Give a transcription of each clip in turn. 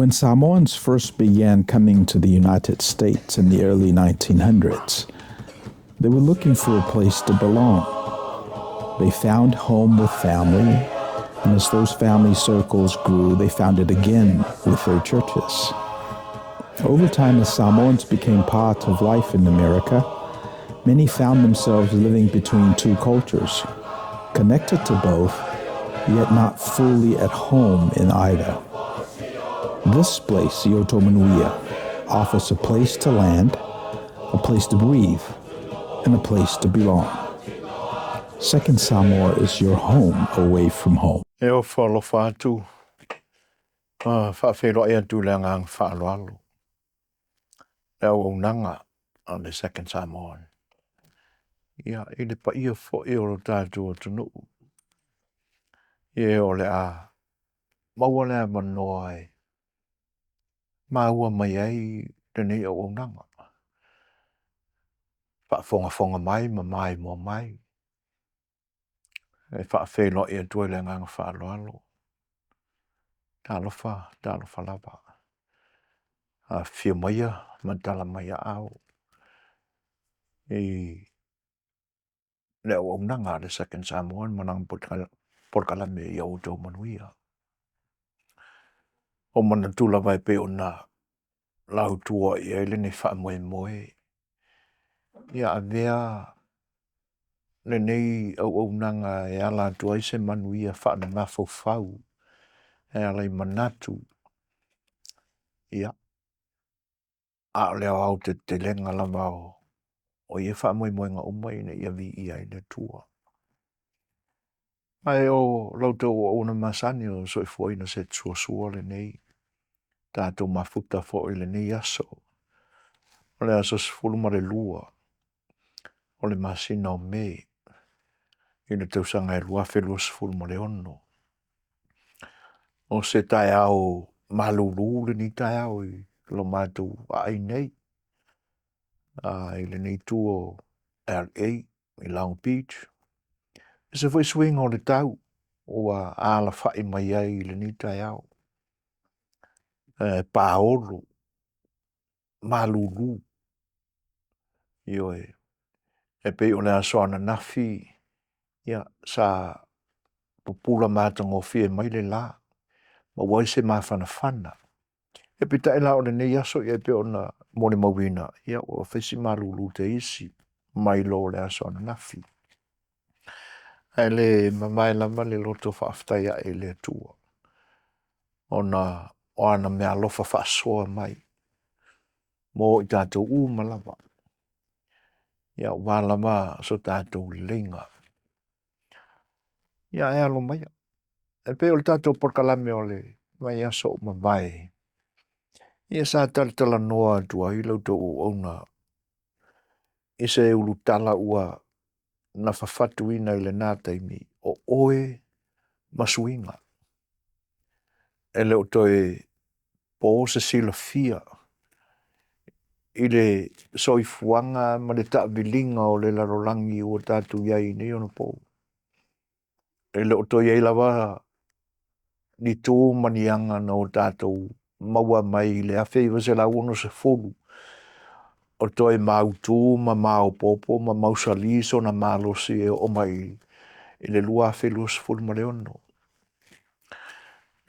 When Samoans first began coming to the United States in the early 1900s, they were looking for a place to belong. They found home with family, and as those family circles grew, they found it again with their churches. Over time, as Samoans became part of life in America, many found themselves living between two cultures, connected to both, yet not fully at home in either. This place, Ia Outou Manuia, offers a place to land, a place to breathe, and a place to belong. Second Samoa is your home away from home. E ofo alofa atu ma faafeiloai atu i le agaga faaaloalo le auaunaga a le Second Samoan. Ia, i le paia foi o lo tatou atunuu, ia o le a maua le avanoa e maua mai ai lenei auaunaga. Faafogafoga mai ma maimoa mai e faafeiloai atu ai le agaga faaaloalo. Talofa, talofa lava. Afifio maia ma tala mai aao i le auaunaga a le Second Samoan ma lana polokalame ia outou manuia. O manatu lava e pei ona lautua i ai lenei faamoemoe, ia avea lenei auaunaga e ala atu ai se manuia faale-mafaufau e ala i manatu, ia, a o le aoaotetelega lava o ia faamoemoega uma ina ia viia ai le Atua. Ae o la outou auauna masani o le soifuaina Seti Suasua lenei, tatou mafuta foi i lenei aso, o le aso 12 o le masina o Me i le tausaga e 2026. O se taeao malulu lenei taeao i lo matou aai nei, i lenei itu o LA i Long Beach. E ese foi suiga o le tau ua alafai mai ai i lenei taeao, e paolo, malulu, ioe, e pei o le aso ananafi, ia, sa pupula matagofie mai le la, maua ai se mafanafana. E peitai la o lenei aso e pei ona molimauina, ia ua fai si malulu te isi mai lo le aso ananafi. Ae le mamae lava le loto faafetai ae i le Atua ona o ana meaalofa faasoa mai mo i tatou uma lava, ia aua lava so tatou leleiga. Ia ae alo maia. E pei o le tatou polokalame o le vaiaso ua mavae, ia sa talatalanoa atu ai la outou auauna i se ulutala ua na fafatuina i lena taimi, o oe ma suiga. E le o toe po se silafia i le soifuaga ma le taaviliga o le lalolagi ua tatou i ai i nei onapo. E le o toe i ai lava ni tu ma ni aga na o tatou maua mai i le 1960 o toe mautū ma maopoopo ma mausali sona malosi e oo mai i le 2026.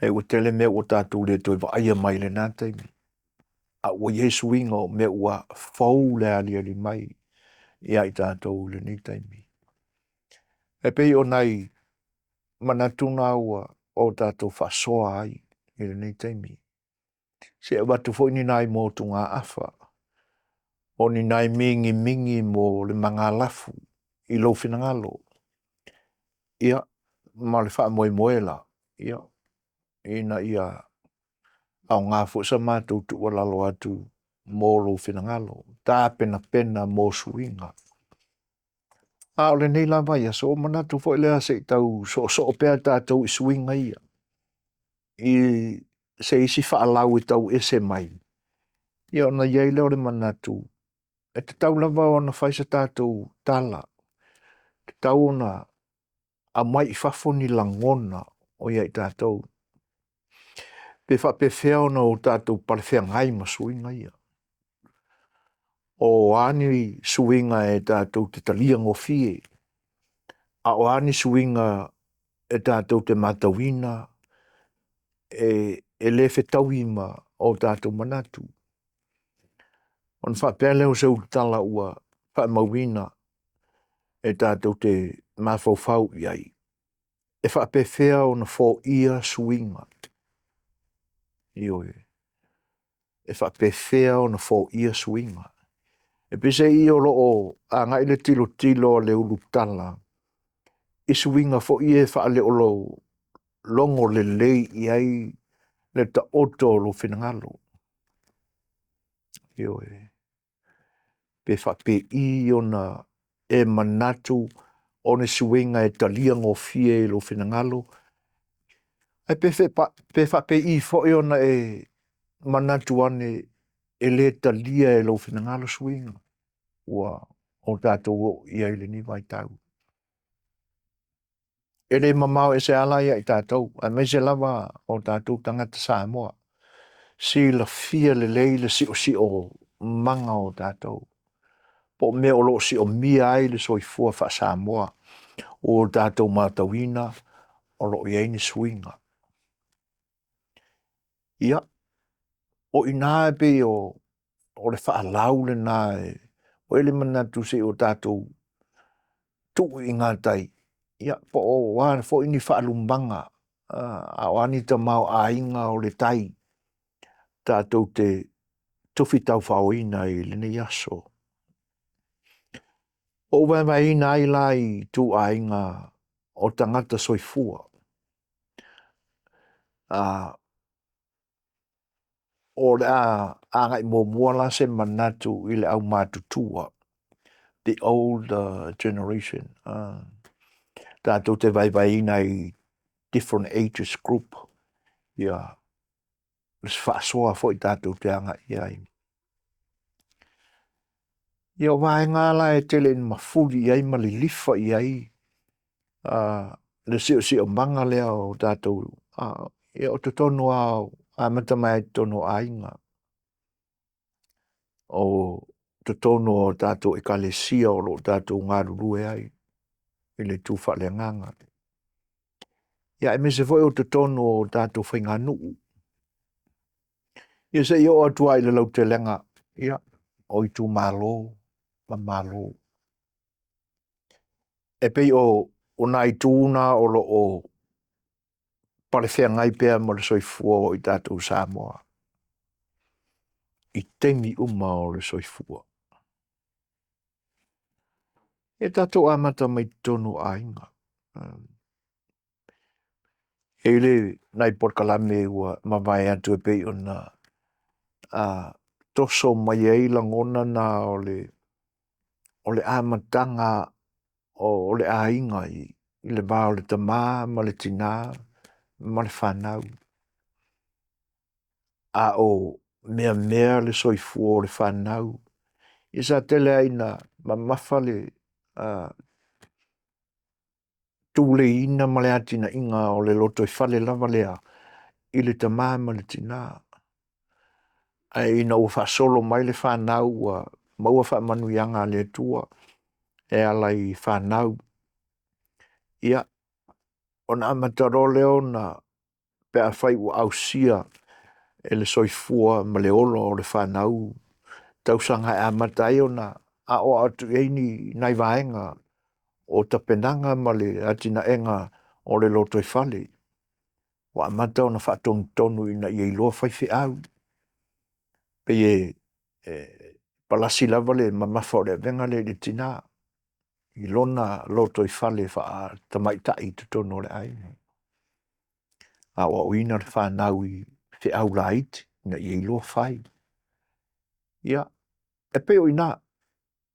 E ua tele mea ua tatou le toe vaaia mai lena taimi, a ua i ai suiga o mea ua fou le aliali mai ia i tatou i lenei taimi. E pei o nai manatu na ua o tatou faasoa ai i lenei taimi. Se i avatu foi ni nai motugaafa, o ni nai mingimingi mo le magalafu i lou finagalo, ia, ma le faamoemoe la, ia, ina ia aoga foi sa matou tuualalo atu mo lou finagalo, tapenapena mo suiga. A o lenei lava aso, ua manatu foi lea se i tau soosoo pea tatou i suiga ia, i se isi faalau e tau ese mai, ia ona i ai lea o le manatu, e tatau lava ona fai se tatou tala, tatau ona aumai i fafo ni lagona o ia i tatou. Pe faapefea ona o tatou palefeagai ma suiga ia? O a ni suiga e tatou te talia gofie, a o a ni suiga e tatou te matauina e le fetaui ma o tatou manatu. Ona faapea lea o se ulutala ua faamauina e tatou te mafaufau i ai, e faapefea ona foia suiga? Ioe, e faapefea ona foia suiga? E peiseai o lo o agai le tilotilo a le ulutala i suiga foi ia e faaleolologo lelei i ai le taoto o lou finagalo. Ioe. Pe faapei ona e manatu o ni suiga e talia gofie i lou finagalo, ae pe faapei foi ona e manatu ane e le talia e lou finagalo suiga ua o tatou oo i ai i lenei vaitau. E le mamao ese lava la ia i tatou, aemaise lava o tatou tagata Samoa, silafia lelei le siosiomaga o tatou, po o mea o lo o siomia ai le soifua faa-Samoa ua tatou matauina o lo o i ai ni suiga. Ia, o i ina e pei o le faalau lena, ua i ai le manatu se i o tatou tuu i gatai, ia po o a foi ni faalumaga, a o a ni tamaoaiga o le tai tatou te tofi taufaoina i lenei aso. Ua ou vaevaeina ai la i ituaiga o tagata soifua. O le a agai muamua la se manatu i le aumatutua, the old generation, tatou te vaevaeina i different ages group, ia le faasoa foi tatou te agai i ai. Ia o vaega la e tele ina mafuli i ai ma lilifa i ai le siosiomaga lea o tatou, ia o totonu lava, amata mai lava i totonu o aiga, o totonu o tatou Ekalesia o lo o tatou galulue ai i le itu faaleagaga, ia aemaise foi o totonu o tatou faiganuu, ia seia oo atu lava i le lautelega, ia, o itumalo ma Malo. E pei o nai itu na o lo o palefeagai pea ma le soifua o i tatou Samoa i taimi uma o le soifua. E tatou amata mai totonu o aiga. E i ai nai polokalame ua mavae atu e pei ona toso mai ai lagona na o le amataga o le aiga i le va o le tama ma le tina ma le fanau, a o meamea le soifua o le fanau. Ia sa tele lava ina mamafa le tuleiina ma le atinaeina o le lotoifale lava lea i le tama ma le tina. Ae ina ua faasolo mai le fanau ua maua faamanuiaga a le Atua e ala i fanau, ia, ona amata loa lea ona, pe afai ua ausia e le soifua ma le ola o le fanau tausaga e amata ai ona aoao atu i ai ni nai vaega o tapenaga ma le atinaega o le lotoifale, ua amata ona faatonutonu ina ia iloa faifeau, pei e palasi lava le mamafa o le avega lea i le tina i lona lotoifale faatamaitai i totonu o le aiga. Aoaoina le fanau i feau laiti ina ia iloa fai. Ia, e pei o i ina,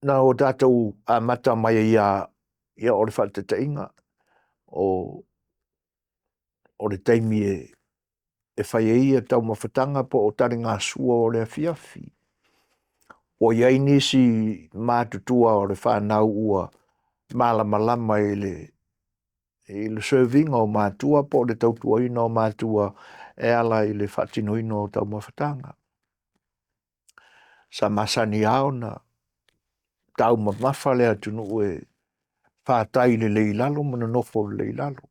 na o tatou amata mai ai lava, ia o le faataitaiga, o le taimi e fai ai taumafataga po o taligasua o le afiafi, ua i ai nisi matutua o le fanau ua malamalama i le serve ina o matua po o le tautuaina o matua. e ala i le faatinoina o taumafataga. Sa masani lava ona taumamafa le atunuu e fatai lelei i lalo ma nonofo lelei i lalo.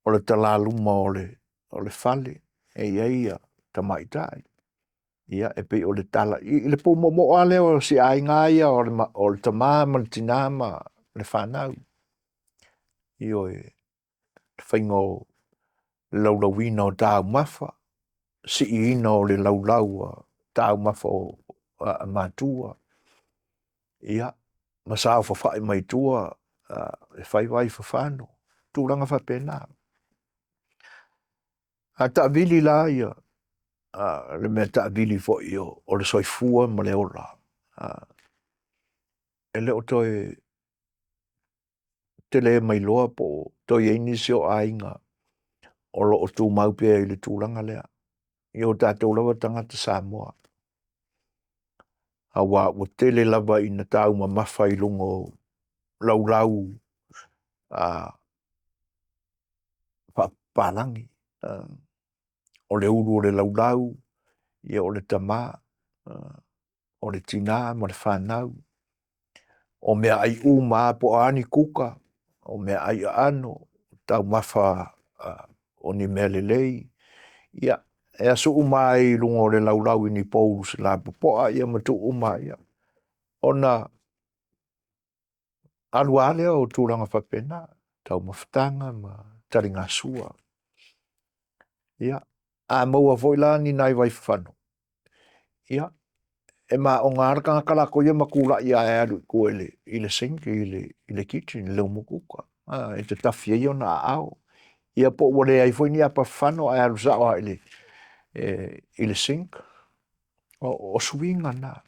O le talaluma o le fale e i ai ia tamaitai, ia e pei o le tala i le pumoomoo lava lea o si aiga lava ia o le tama ma le tina ma le fanau. Ioe, le faiga o le laulauina o taumafa, si'iina o le laulau a taumafa o a matua, ia, ma saofafai mai tua e fai vaifafano, tulaga faapena. A taavili la ia le mea taavili foi o le soifua ma le ola, e le o toe tele ma iloa po o toe i ai nisi o aiga o lo o tumau pea i le tulaga lea i o tatou lava tagata Samoa, auā ua tele lava ina taumamafa i luga o laulau faapapalagi. O le ulu o le laulau, ia o le tama, o le tina ma le fanau, o meaai uma lava po o a ni kuka, o meaai aano, taumafa o ni mea lelei, ia, e asu uma lava i luga o le laulau i ni bowls lapopoa ia ma tuu uma lava, ona alu lava lea o tulaga faapena, taumafataga ma taligasua. Ia, a maua foi la ni nai vaifafano, ia, e maoga lava le tagata latou ia ma tula'i lava e alu i tua i le sink i le kitchen i le umukuka e tatafi ai ona aao, ia po ua leai foi ni apa fafano ae alu sao lava i le sink. O suiga na.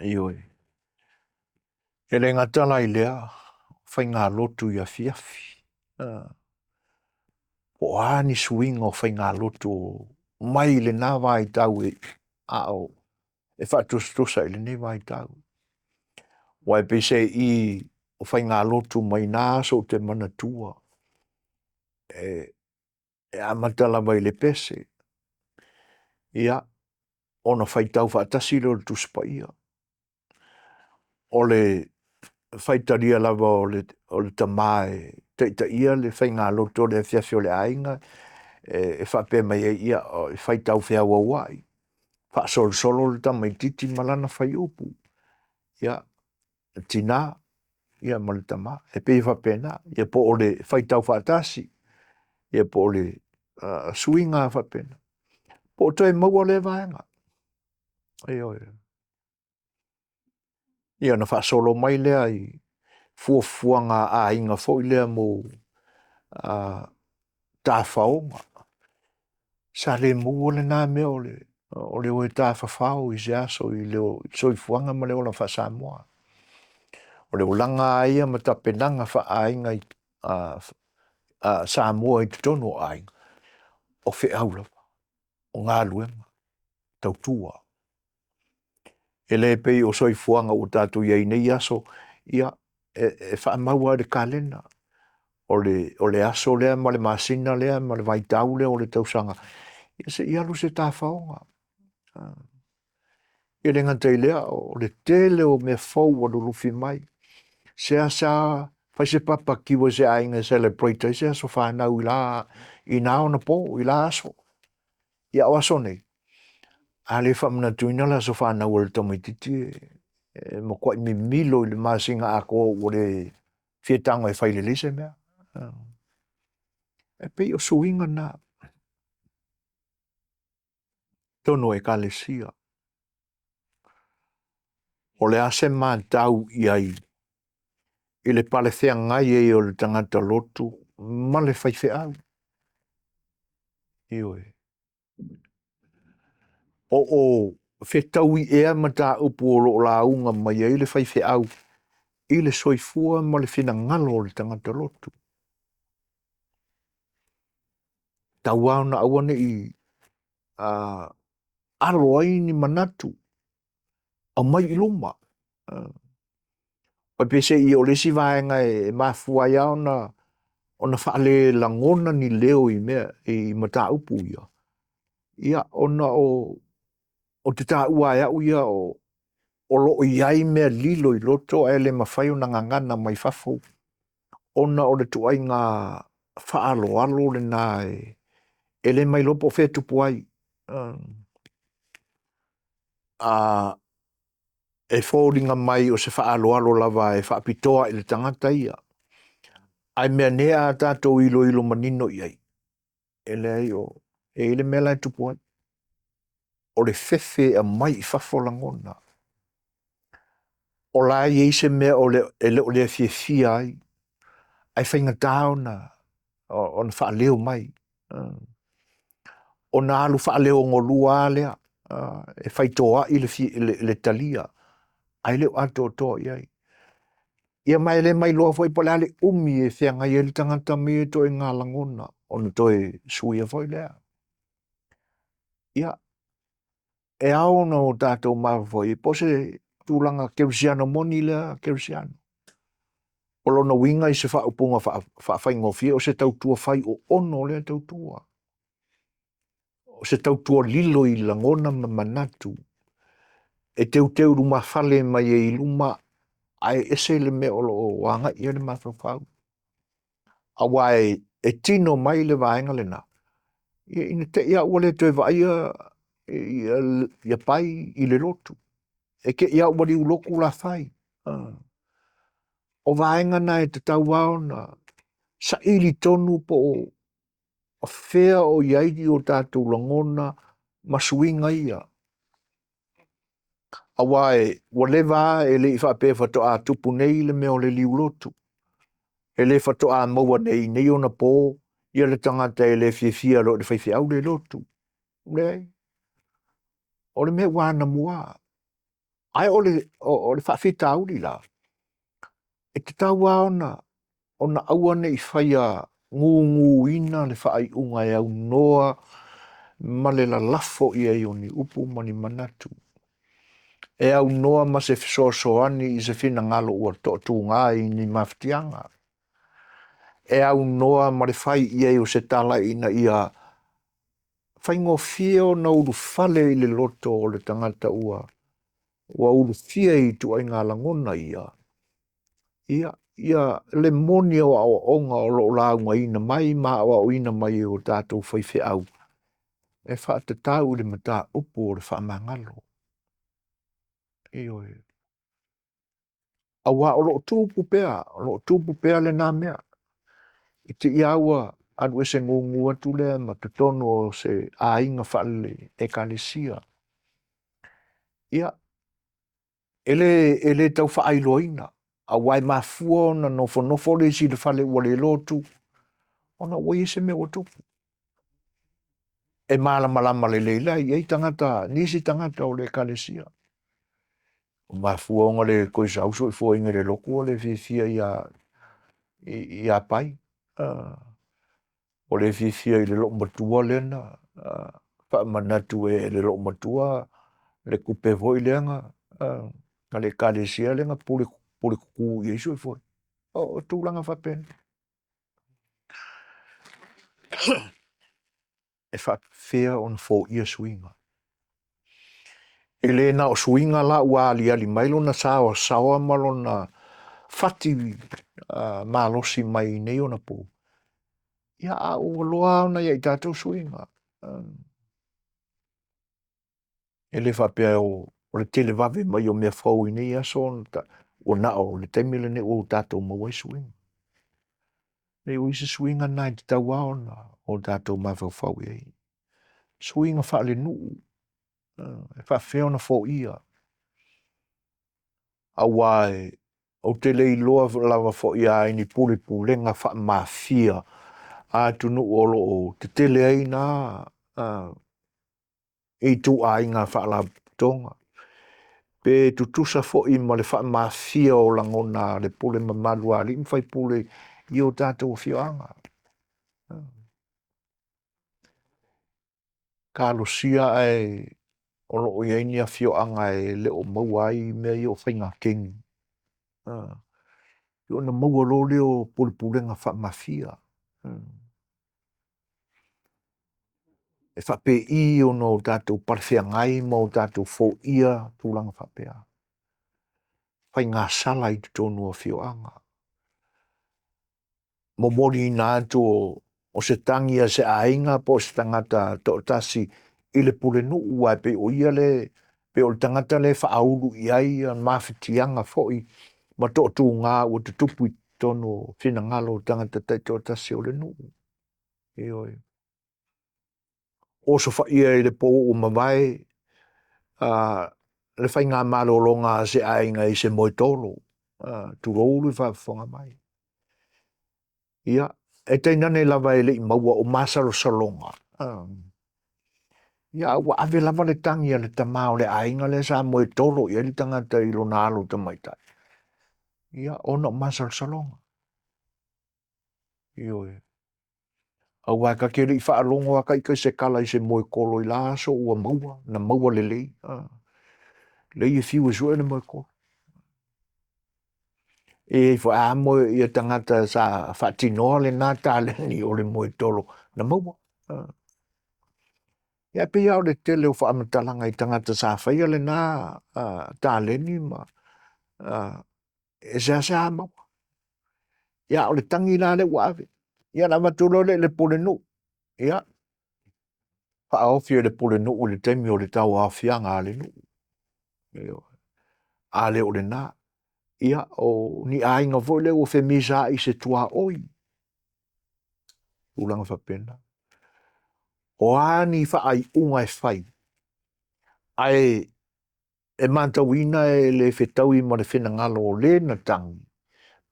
Ioe. E le gata la i lea, o faigalotu i afiafi, po o a ni suiga o faigalotu mai lena vaitau a o e faatusatusa i lenei vaitau. Aua e peiseai o faigalotu mai na aso ou te manatua, e amata lava i le pese, ia, ona faitau faatasi lea o le Tusi Paia. O le faitalia lava o le tama e taitaia le faigalotu o le afiafi o le aiga e faapea mai ai, ia, e faitau feauaua'i, faasolosolo le tamaitiiti ma lana fuaiupu, ia, le tina ma le tama. E pei e faapena, ia po o le faitau faatasi, ia po o le suiga lava faapena, po o toe maua lea vaega. Ioe. Ia ona faasolo mai lea i fuafuaga a aiga foi lea mo tafaoga. Sa le maua lena mea o le o e tafafao i se aso i le soifuaga ma le ola faa-Samoa. O le olaga lava ia ma tapenaga faaaiga a Samoa i totonu o aiga, o feau lava, o galuega, tautua. E le pei o soifuaga ua tatou i ai nei aso, ia, e faamau lava i le kalena, o le aso lea ma le masina lea ma le vaitau lea o le tausaga, ia se i alu i se tafaoga. E le gata i lea, o le tele o mea fou ua lulufi mai, seasea fai se papakiu a se aiga e celebrate ai se aso fanau i na onapo, i la aso. Ia a o aso nei, a le faamanatuina le aso fanau o le tamaitiiti e matuai mimilo i le masina atoa ua le fia tago e fai lelei se mea. E pei o suiga na i totonu o Ekalesia. O le a se matau i ai i le pale feagai ai o le tagata lotu ma le faifeau? Ioe. Po o fetaui ea mataupu o lo o lauga mai ai le faifeau i le soifua ma le finagalo o le tagata lotu? Tau lava ona aua ne i alo ai ni manatu, aumai i luma. Peiseai o le isi vaega e mafua ai lava ona. ona faalelagona ni leo i mea i mataupu ia, ia ona o o te taua e au ia o o lo o i ai mea lilo i loto ae le mafai ona gagana mai fafo ona o le tuaiga faaaloalo lena e, e le mailoa po o fea e tupu ai. A e foliga mai o se faaaloalo lava e faapitoa i le tagata ia, ae meanē a tatou iloilo manino i ai, e leai o, e i ai le mea la e tupu ai, o le fefe e aumai i fafo lagona, o la e i ai se mea o le, e le o le fiafia ai, ae faigata ona, ona faaleo mai. Ona alu faaleogolua lava lea, e faitoai le, le, le talia, ae le o atoatoa i ai. Ia ma e le mailoa foi po o le a le umi e feagai ai le tagata ma ia ituaiga lagona ona toe suia foi lea. Ia, e ao ona o tatou mafaufau i ai po o se tulaga kerisiano moni lea kerisiano. O lona uiga i se faaupuga faafaigofie o se tautua fai oono lea tautua. O se tautua lilo i lagona ma manatu e teuteu lumafale mai ai i luma ae ese le mea o lo o agai i ai le mafaufau. Aua e, e tino mai le vaega lena, ia ina te i lava ua le toe vaaia ia, ia pai i le lotu. E te i lava ua liulotu la fai. O vaega na e tatau lava ona saili tonu po o fea o i ai o tatou lagona ma suiga ia. Aua e, ua leva lava e le i faapea faatoa tupu nei le mea o le liulotu. E le faatoa maua nei i nei ona po ia le tagata e le fiafia loa i le faifeau le lotu. Leai. O le mea ua anamua. Ae o le, o, o le faafitauli la, e tatau lava ona, ona aua ne i faia guguina le faaiuga e aunoa ma le lalafo i ai o ni upu ma ni manatu. E aunoa ma se fesoasoani i se finagalo ua toatuga i ni mafatiaga. E aunoa ma le fai i ai o se tala ina ia faigofie ona ulufale i le loto o le tagata ua ua ulufia i ituaiga lagona ia, ia, ia le moni o aoaoga o lo o laugaina mai ma aoaoina mai e o tatou faifeau e faatatau i le mataupu o le faamagalo. Ioe. Aua o lo o tupu pea, o lo o tupu pea lena mea. I te i lava ua alu ese gugu atu lea ma totonu o se aiga faale-Ekalesia. Ia, e le, e le tau faailoaina, aua e mafua ona nofonofo le isi i le fale ua le lotu, ona ua i ai se mea ua tupu. E malamalama lelei la i ai tagata, nisi tagata o le Ekalesia. Ua mafua ona le toe sau soifuaina i le lotu ua le fiafia ia, ia Pai. Uh, ua le fiafia i le loomatua lea na uh, faamanatu e le loomatua le tupe foi lea na uh, a le Ekalesia lea na pule, pule tutu i ai soifua. O, o tulaga faapena. E faapefea ona foia suiga. E le na o suiga la ua aliali mai lona saoasaoa ma lona fati uh, malosi mai i nei ona pō. Ia, a ua loa ona ia i tatou suiga. Uh, e le faapea o, o le tele vave mai o mea fou i nei aso ona ua na o le taimi lenei ua tatou maua ai suiga. Leai, o isi suiga na e tatau lava ona o tatou mafaufau i ai. Suiga faalenuu, e faafefea ona foia, aua e, ou te le iloa lava foi a i ni pulepulega faamafia a atunuu o lo o tetele ai na uh, ituaiga faalapotopotoga, pe tutusa foi ma le faamafia o lagona a le pule mamalu a alii ma faipule i o tatou afioaga. Talosia ae o lo o i ai ni afioaga e le o maua ai mea ia o faiga kegi. Ona maua loa lea o pulepulega faamafia. E faapei ona o tatou palefeagai ma o tatou foia tulaga faapea. Faigasala i totonu o afioaga. Momoliina atu o se tagi a se aiga po o se tagata toatasi i le pulenuu aua e pei o ia le pei o le tagata lea e faaulu i ai mafatiaga foi ma toatuga ua tutupu i totonu o finagalo o tagata taitoatasi o le nuu. Ioe. Osofaia i le po ua mavae le faigamalologa a se aiga i se moe tolo, tulou le faafofoga mai. Ia, e tainane lava e le i maua o masalosaloga, ia a ua ave lava le tagi a le tama o le aiga lea sa moe tolo i ai le tagata i lona alo tamaitai, ia, ona o masalosaloga. Ioe. Aua ta te le i faalogo lava ita i se tala i se moe tolo i la aso ua maua, na maua lelei, lei e fiu e sue le moe tolo. E i ai foi a moe ia tagata sa faatinoa lena taleni o le moe tolo na maua. Ia e pei lava o le tele o faamatalaga i tagata sa faia lena taleni ma e seasea maua. Ia a o le tagi la lea ua ave, ia ona avatu loa lea i le pulenuu, ia faaofi e le pulenuu i le taimi o le tauaofiaga a le nuu. Ioe. A le o lena, ia o ni aiga foi lea ua femisaai i se tuaoi, tulaga faapena. O a ni faaiuga e fai, ae e matauina e le fetaui ma le finagalo o le na tagi,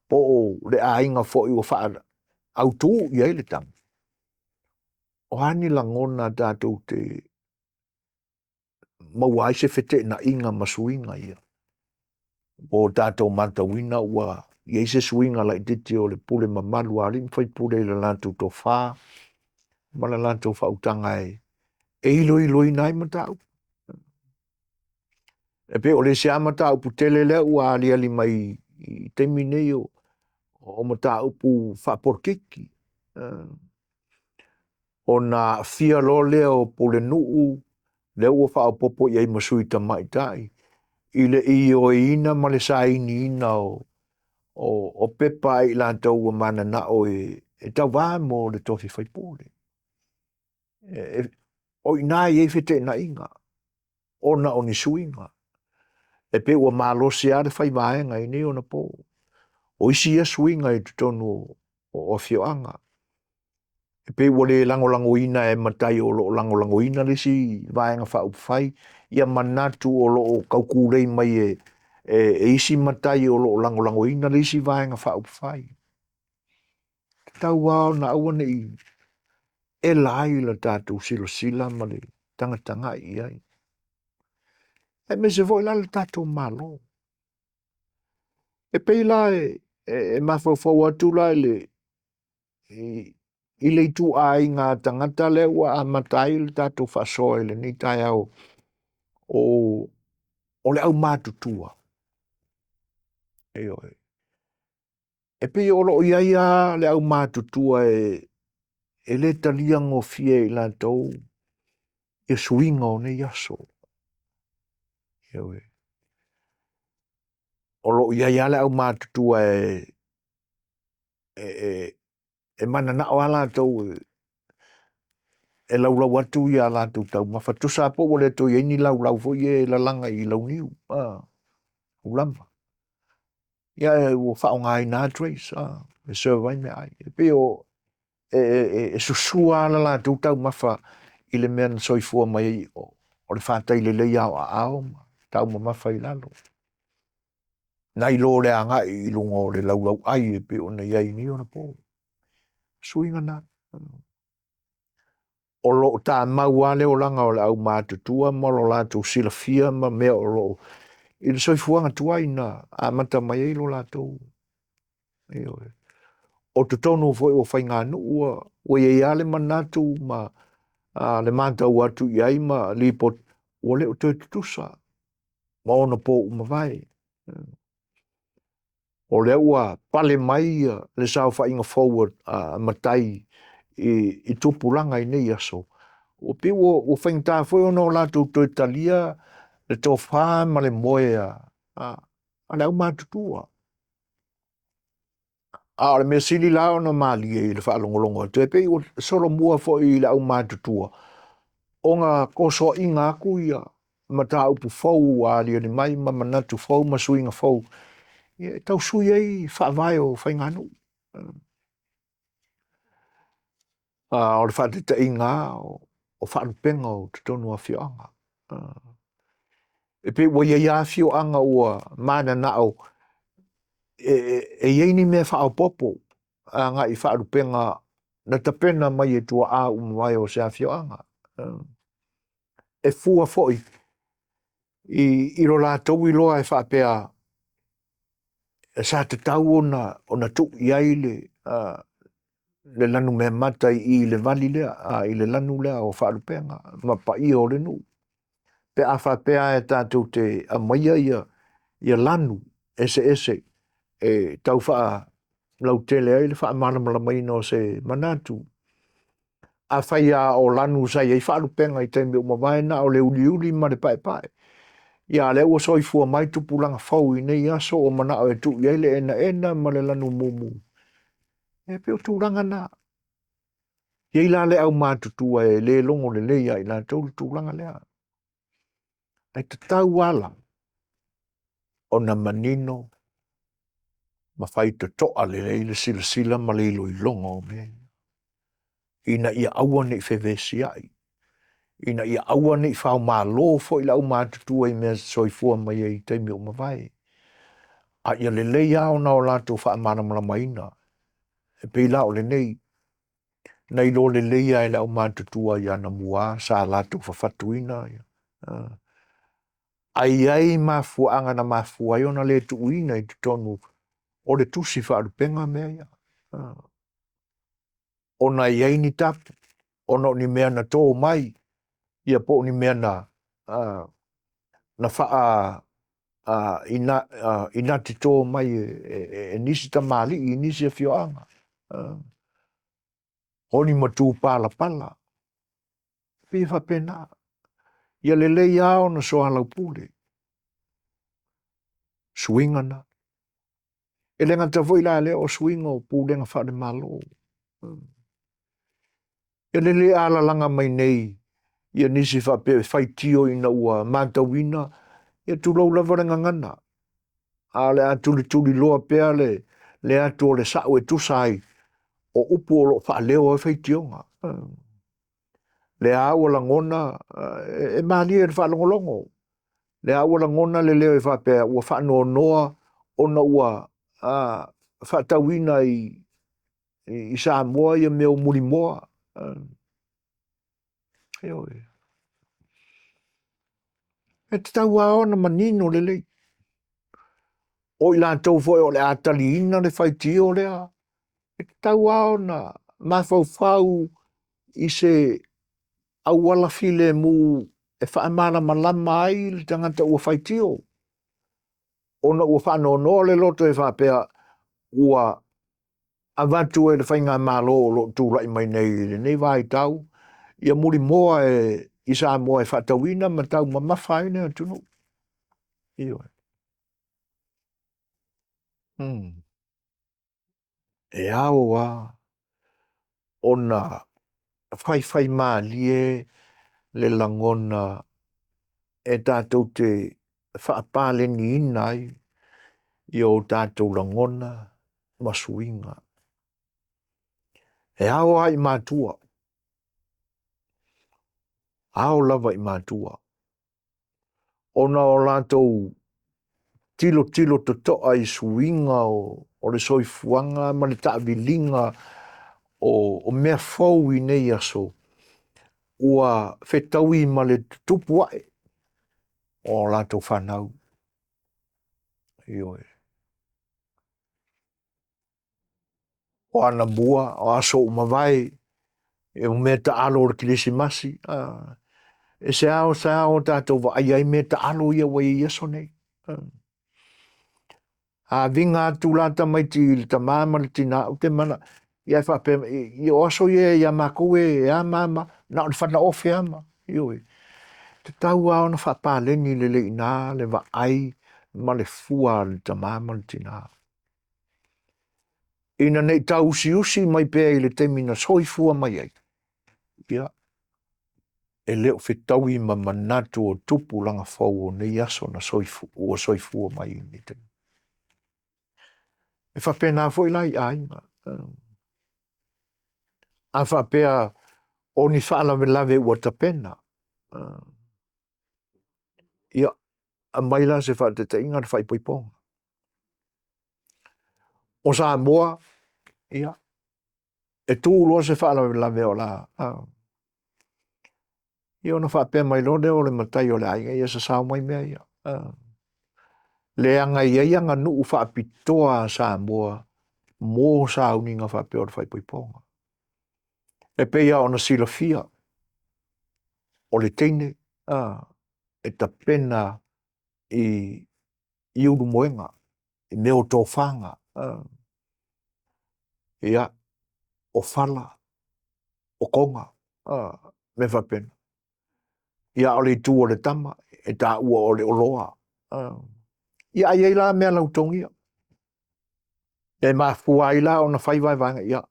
po o le aiga foi ua faaautu i ai le tagi, o a ni lagona tatou te maua ai se feteenaiga ma suiga ia? Ua o tatou matauina ua i ai se suiga laitiiti o le pule mamalu a alii ma faipule i le latou tofa ma le latou faautaga e iloiloina ai mataupu. E pei o le isi lava mataupu tele lea ua aliali mai i taimi nei o mataupu faapolokiki, ona aafia loa lea o pulenuu lea ua faaopoopo i ai ma sui tamaitai i le ioeina ma le sainiina o pepa a i latou ua mananao e tauva mo le tofi faipule. O i ina e i ai feteenaiga ona o ni suiga. E pei ua malosi lava le fai vaega i nei ona po. O isi ia suiga i totonu o afioaga, e pei ua le lagolagoina e matai o lo o lagolagoina le isi Vaega Faaupufai ia manatu o lo o taukulei mai e isi matai o lo o lagolagoina le isi Vaega Faaupufai. E tatau lava ona aua ne i ela ai le tatou silasila ma le tagatagai i ai, aemaise foi la le tatou Malo. E pei la e mafaufau atu la i le i le ituaiga tagata lea ua amata ai le tatou faasoa i lenei taeao o le aumatutua. Ioe. E pei o lo o i ai lava le aumatutua e le talia gofie e i latou ia suiga o nei aso. Ioe. O lo o i ai lava le aumatutua e mananao lava latou e laulau atu ia latou taumafa, tusa lava po ua le toe i ai ni laulau foi ia e lalaga i launiu, aulama. Ia ua faaaogaina lava trays e serve ai meaai. E pei o e susua lava le latou taumafa i le mea na soifua mai ai o le fatai lelei lava o aao ma taumamafa i lalo, nai lo le agai i luga o le laulauai e pei ona i ai i nei ona po. Suiga na. O lo o tamau lava le olaga o le aumatutua ma lo latou silafia ma mea o lo o i le soifuaga tuai na amata mai ai lo latou. Ioe. O totonu foi o faiganuu ua i ai lava le manatu ma le matau atu i ai ma lipoti ua le o toe tutusa ma ona po ua mavae. O lea ua pale mai le saofaiga fou a matai i tupulaga i nei aso, ua pei ua faigata foi ona o latou toe talia le tofa ma le moe a le aumatutua. A o le mea sili la ona malie i le faalogologo atu, e pei ua solomua foi i le aumatutua ona tosoaina atu ia mataupu fou ua aliali mai ma manatu fou ma suiga fou e tau sui ai faavae o faiganuu. A o le faataitaiga lava o faalupega o totonu o afioaga. E pei ua i ai lava afioaga ua mananao e i ai ni mea faaopoopo agai i faalupega na tapena mai e tuaa ua mavae o se afioaga. E fua foi i lo latou iloa e faapea sa tatau ona tuu i ai le lanumeamata i i le vali lea, i le lanu lea o faalupega ma paia o le nuu. Pe a faapea e tatou te aumaia ia lanu eseese e tau faalautele ai le faamalamalamaina o se manatu. Afai lava o lanu sa i ai faalupega i taimi ua mavae na o le uliuli ma le paepae, ia a o lea ua soifua mai tupulaga fou i nei aso ua manao e tuu i ai le enaena ma le lanu mumu, e pei o tulaga na. E i ai la le aumatutua e le logo lelei ia i latou le tulaga lea. Ae tatau lava la ona manino ma faitotoa lelei le silasila ma le iloiloga o mea ia, ina ia aua ne i fevesiai, ina ia aua ne i faomalo foi le aumatutua i mea sa soifua mai ai i taimi ua mavae, a ia lelei lava ona o latou faamalamalamaina. E pei la o lenei, na iloa lelei lava e le aumatutua i anamua sa latou fafatuina ae i ai mafuaaga na mafua ai ona le tuuina i totonu o le tusi faalupega mea ia, ona e i ai ni tapu, ona o ni mea na to mai, ia po o ni mea na faa inatito mai e nisi tamalii i nisi afioaga, o ni matupalapala, e pei e faapena. Ia lelei lava ona soalaupule suiga na. E le gata foi la lea o suiga o pulega faale-Malo. E le alalaga mai nei ia nisi faapea e faitio ina ua matauina, ia tulou lava le gagana, a o le a tulituliloa pea le atu o le sa'o e tusa ai o upu o lo o faaleo ai faitioga. Lea ua lagona e malie i le faalogologo, lea ua lagona le leo e faapea ua faanoanoa ona ua faatauina i Samoa ia mea o mulimoa. Ioe. E tatau lava ona manino lelei. O i latou foi o le a taliina le faitio lea, e tatau lava ona mafaufau i se auala filemu e faamalamalama ai le tagata ua faitio, ona ua faanoanoa le loto e faapea ua avatu e le faigamalo o lo o tulai mai nei i lenei vaitau ia mulimoa e, i Samoa e faatauina ma taumamafa ai le atunuu. Ioe. E ao lava ona faifaimalie le lagona e tatou te faapaleniina ai ia o tatou lagona ma suiga. E ao lava i matua, ao lava i matua ona o latou tilotilo totoa i suiga o le soifuaga ma le taaviliga o mea fou i nei aso ua fetaui ma le tutupu ae o a latou fanau. Ioe. O anamua, o aso ua mavae, e o mea taalo o le Kerisimasi, e seao seao o tatou vaaia ai mea taalo ia ua i ai i aso nei. A viga atu la tamaiti i le tamā ma le tinā, ou te mana, ia e faapea, i o aso ia ia makou e a ma ma, na o le fana ofe a ma, ioe. Tatau lava ona faapaleni lelei i ina le vaai ma le fua a le tamā ma le tinā. Ina ne i tauusiusi mai pea i le taimi na soifua mai ai, ia, e le o fetaui ma manatu o tupulaga fou o nei aso na soifua, ua soifua mai i nei taimi. E faapena foi la i aiga. A faapea o ni faalavelave ua tapena, ia, aumai la se faataitaiga le faaipoipoga. O Samoa, ia, e tu loa se faalavelave o la ia ona faapea mai loa lea o le matai o le aiga, ia sasao mai mea ia. Leaga e i ai aganuu faapitoa a Samoa mo sauniga faapea o le faaipoipoga. E pei lava ona silafia, o le teine e tapena i ulumoega, i mea o tofaga, ia, o fala, o koga, mea faapena. Ia a o le itu o le tama, e taua o le oloa. Ia a i ai la mea lautogia, e mafua ai la ona fai vaevaega, ia,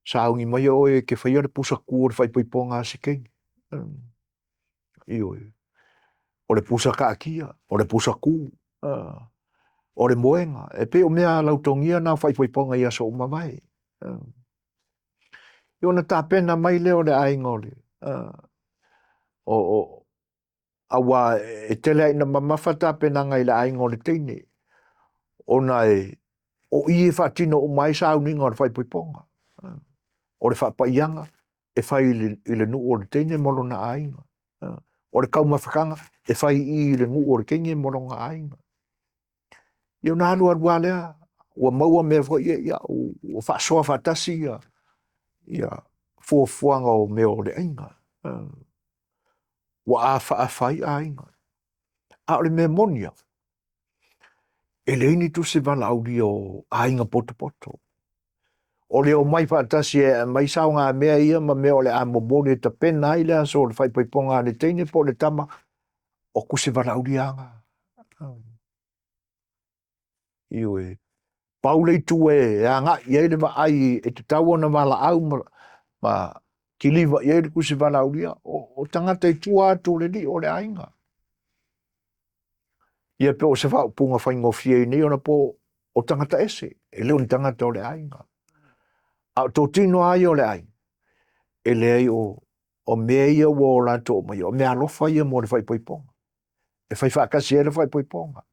sauni maia oe e te faia le pusa ku o le faaipoipoga a si teine. Ioe. O le pusa taatia, o le pusa ku, o le moega, e pei o mea lautogia na o faaipoipoga i aso ua mavae. Ia ona tapena mai lea o le aiga o le o, o aua e tele lava ina mamafa tapenaga i le aiga o le teine ona e o i e faatino uma ai sauniga o le faaipoipoga. O le faapaiaga e fai i le nuu o le teine ma lona aiga. O le taumafataga e fai i i le nuu o le teine ma lona aiga. Ia ona alu alu lava lea, ua maua mea foi ia, ia ua faasoa faatasi ia, ia fuafuaga o mea o le aiga. Ua afaafa ai aiga. A o le mea moni lava, e leai ni tusi valaaulia o aiga potopoto. O le omai faatasi e aumai saogamea ia ma mea o le a momoli e tapena ai le aso o le faaipoipoga a le teine po o le tama, o tusi valaaulia lava na. Ioe. Pau le itu e agai i ai le vaai e tatau ona valaau ma, ma kiliva i ai le tusi valaaulia, o, o tagata i tua atu o le lio o le aiga. Ia pe o se faaupuga faigofie i nei ona po o tagata ese, e le o ni tagata o le aiga. A o totino lava ia o le aiga, e leai o, o mea ia ua o latou aumaia, o mea alofa ia mo le faaipoipoga. E fai faatasi ai le faaipoipoga.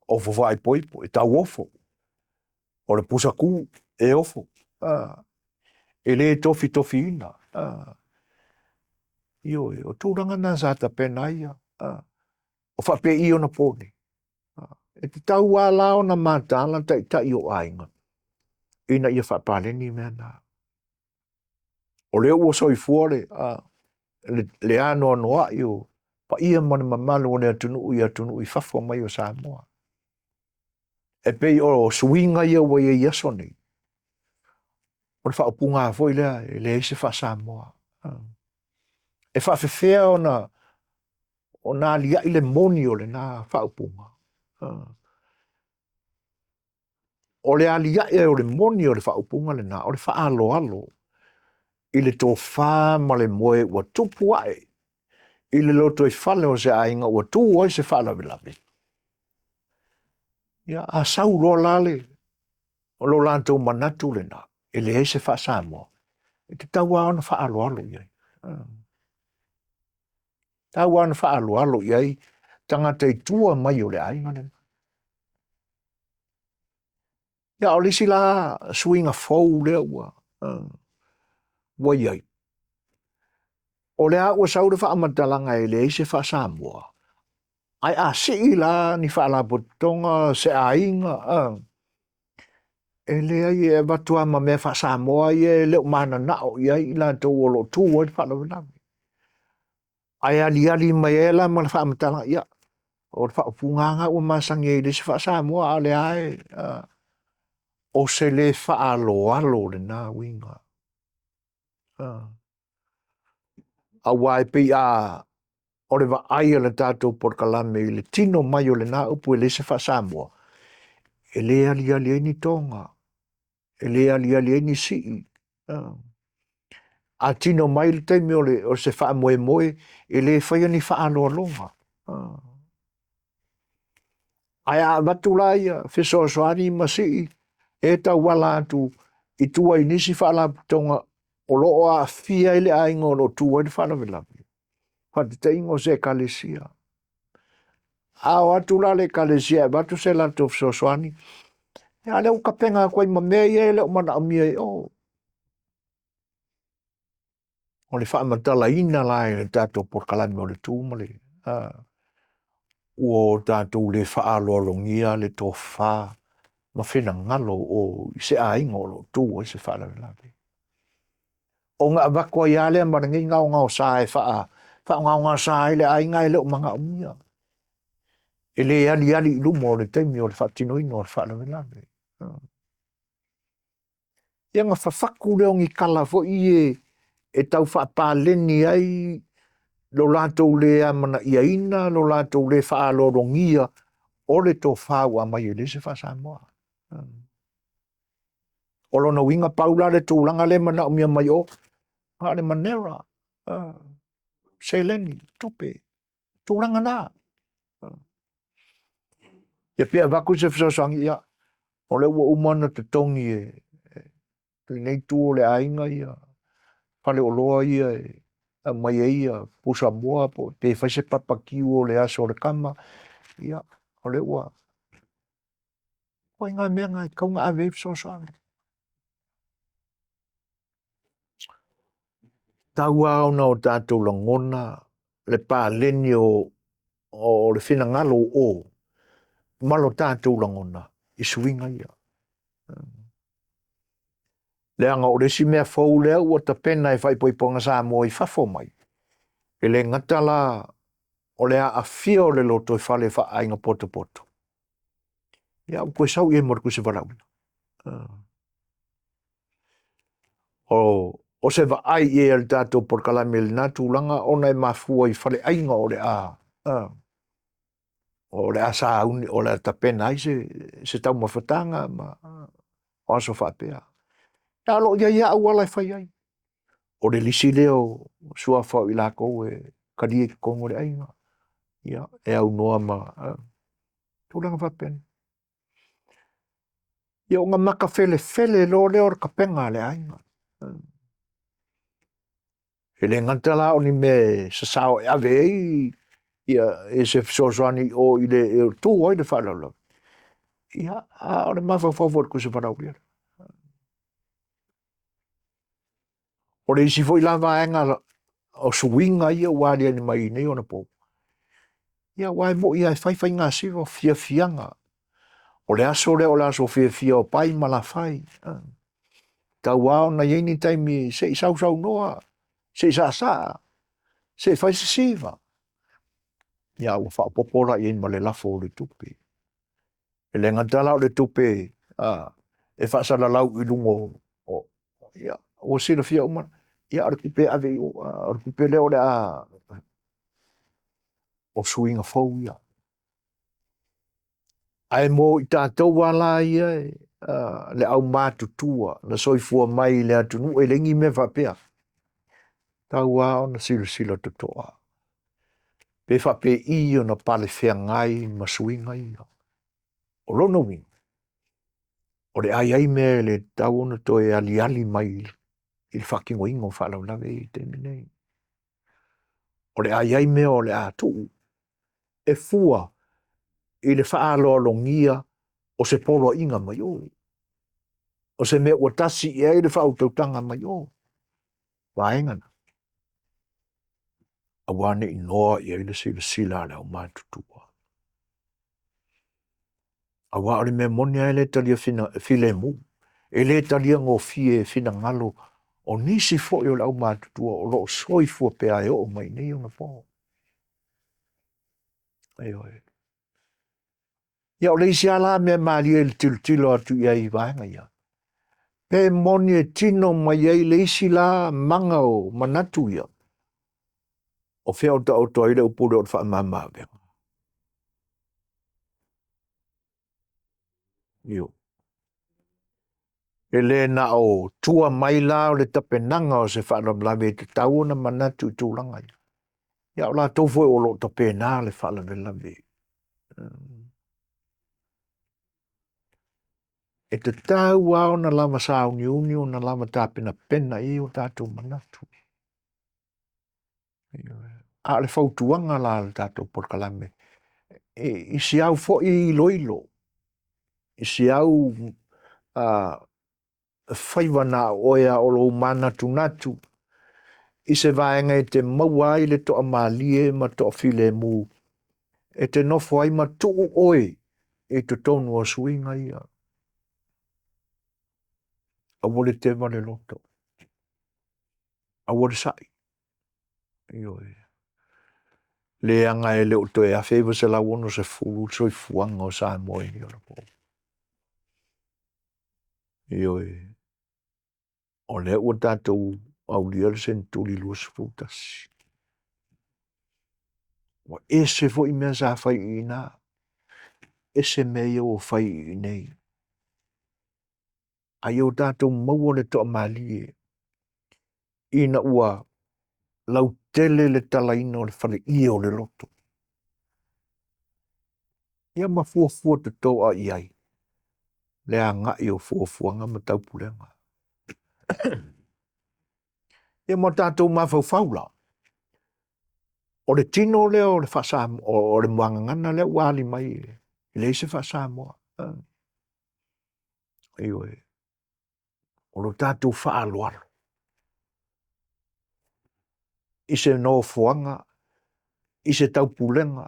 Ofo faaipoipo, e tauofo. O le pusa ku, e ofo. E le tofitofiina. Ioe, o tulaga na sa tapena ai ia. O faapei ona po nei. E tatau lava la ona mataala taitai o aiga ina ia faapaleni mea na. O lea ua soifua le, a, le, le anoanoai o paia ma le mamalu o le atunuu i atunuu i fafo mai o Samoa. E pei o suiga ia ua i ai i aso nei, o le faaupuga foi lea e leai se faa-Samoa. E faafefea ona ona aliaʻi le moni o lena faaupuga. O le aliaʻe o le moni o le faaupuga lena, o le faaaloalo i le tofa ma le moe ua tupu ae i le lotoifale o se aiga ua tu ai se faalavelave. Ia, a sau loa la le, o lo latou manatu lena, e leai se faa-Samoa, e tatau lava ona faaaloalo i ai. Tatau lava ona faaaloalo i ai tagata i tua mai o le aiga lena. Ia, o le isi la suiga fou lea ua, ua i ai, o lea ua sau le faamatalaga e leai se faa-Samoa, ae a sii la ni faalapotopotoga, se aiga, e leai e avatu lava ma mea faa-Samoa ia e le o mananao i ai i latou o lo o tu ai le faalavelave. Ae aliali mai ai la ma le faamatalaga, ia, O le faaupuga lava ua masani ai i le isi faa-Samoa, a o lea e, o se le faaaloalo lena uiga. Aua e pei a o le vaai a le tatou polokalame i le tino mai o lena upu e le se faa-Samoa, e le aliali ai ni toga, e le aliali ai ni sii. A tino mai le taimi o, le, o se faamoemoe, e le faia ni faaaloaloga. Ae a avatu la ia fesoasoani ma sii e tauala atu i tua i nisi faalapotopotoga o lo o aafia ai le aiga o lo o tu ai le faalavelave, faataitaiga o se ekalesia. A o atu la le ekalesia e avatu se latou fesoasoani, a lea ua tapena atu ai ma mea ia e le o manaomia i o. O le faamatalaina la e le tatou polokalame o le tu ma le ua o tatou le faaaloalogia le tofa ma finagalo o i se aiga o lo o tu ai se faalavelave. Ona avatu ai lava lea ma lenei gaogaosa e faagaogaosa ai le aiga e le o manaomia. E le aliali i luma o le taimi o le faatinoina o le faalavelave. Ia ona fafatu lea o ni tala foi e, e tau faapaleni ai lo latou le amanaiaina, lo latou le faaaloalogia o le tofa ua aumai e le se faa-Samoa. O lona uiga pau la le tulaga lea e manaomia mai o, na o le manera, seleni, tupe, tulaga na. Ia pe avatu se fesoasoani, ia, o lea ua uma ona totogi e lenei itu o le aiga ia faleoloa ia e aumai ai ia pusamoa po pe fai se papakiu o le aso o le tama, ia, o lea ua ituaiga mea na e tatau ona ave ai fesoasoani. Tau lava ona o tatou lagona le paleni o, o le finagalo o ma lo tatou lagona i suiga ia. Leaga o le isi mea fou lea ua tapena e faaipoipoga Samoa i fafo mai, e le gata la o le aafia o le lotoifale faaaiga potopoto, ia ua toe sau i ai ma le tusi valaauina. O, o se vaai i ai a le tatou polokalame i lena tulaga ona e mafua i faleaiga o le a o le a sauni, o le a tapena ai se, se taumafataga ma o aso faapea. A o lo o i ai lava auala e fai ai. O le lisi lea o suafa o i latou e talia i totonu o le aiga, ia, e aunoa ma tulaga faapena. Ia ona matafelefele loa lea o le tapega a le aiga. E le gata la o ni mea e sasao e ave ai ia e se fesoasoani o i le e tu ai le faalavelave. Ia, a o le mafaufau foi o le Tusi Valaaulia. O le isi foi la vaega o suiga ia ua aliali mai nei ona po, ia aua e moni lava e fai faiga siva o fiafiaga. O le aso lea o le aso fiafia o pai ma lafai. Tau lava ona i ai ni taimi se i sausaunoa, se i saasaa, se i fai se siva. Ia ua faaopoopo la i ai ma le lafo o le tupe. E le gata la o le tupe a, e faasalalau i luga o, o ia, ua silafia uma, ia o le tupe e ave i o, o le tupe lea o le a o suiga fou ia. Ae mo i tatou lava la ia le aumatutua na soifua mai i le atunuu e leai ni mea faapea, tau lava ona silasila totoa pe faapei ona palefeagai ma suiga ia. O lona uiga, o le a i ai mea e le tatau ona toe aliali mai i le faatinoina o faalavelave i le taimi nei. O le a i ai mea o le a tuu e fua i le faaaloalogia o se poloaiga mai o, o se mea ua tasi i ai le faautautaga mai o, vaega na, aua ne i noa i ai le silasila a le aumatutua. Aua o le mea moni lava e le talia fina, filemu, e le talia gofie finagalo o nisi foi o le aumatutua o lo o soifua pea e oo mai nei ona po. Ioe. Ia o le isi lava la mea malie i le tilotilo atu i ai i vaega ia, pe moni e tino mai ai le isi la maga o manatu ia, o fea o taoto ai le upu lea o le faamama avega. Ioe. E le na o tua mai la o le tapenaga o se faalavelave e tatau ona manatu i tulaga ia. Ia o latou foi o lo o tapena le faalavelave. E tatau lava ona lava sauniuni, ona lava tapenapena i ai o tatou manatu. A o le fautuaga la a le tatou polokalame, i si au foi iloilo, i si au faiva na o oe a o lou manatunatu i se vaega e te maua ai le toamalie ma toafilemu e te nofo ai ma tuu oe i totonu o suiga ia. Aua le teva le loto, aua le sai, ioe. Leaga e le o toe 1960 le soifuaga o Samoa i nei ona po. Ioe. O lea ua tatou aulia le seneturi 21. Ua ese foi mea sa fai i ina, ese mea ia ua fai i inei. A ia o tatou maua le toamalie ina ua lautele le talaina o le faleie o le loto. Ia ma fuafua totoa i ai le agai o fuafuaga ma taupulega. Ia ma tatou mafaufau la, o le tino lea o le faasamoa, o le muagagana lea ua ali mai, e leai se faasamoa. Ioe. O lo tatou faaaloalo i se nofoaga, i se taupulega,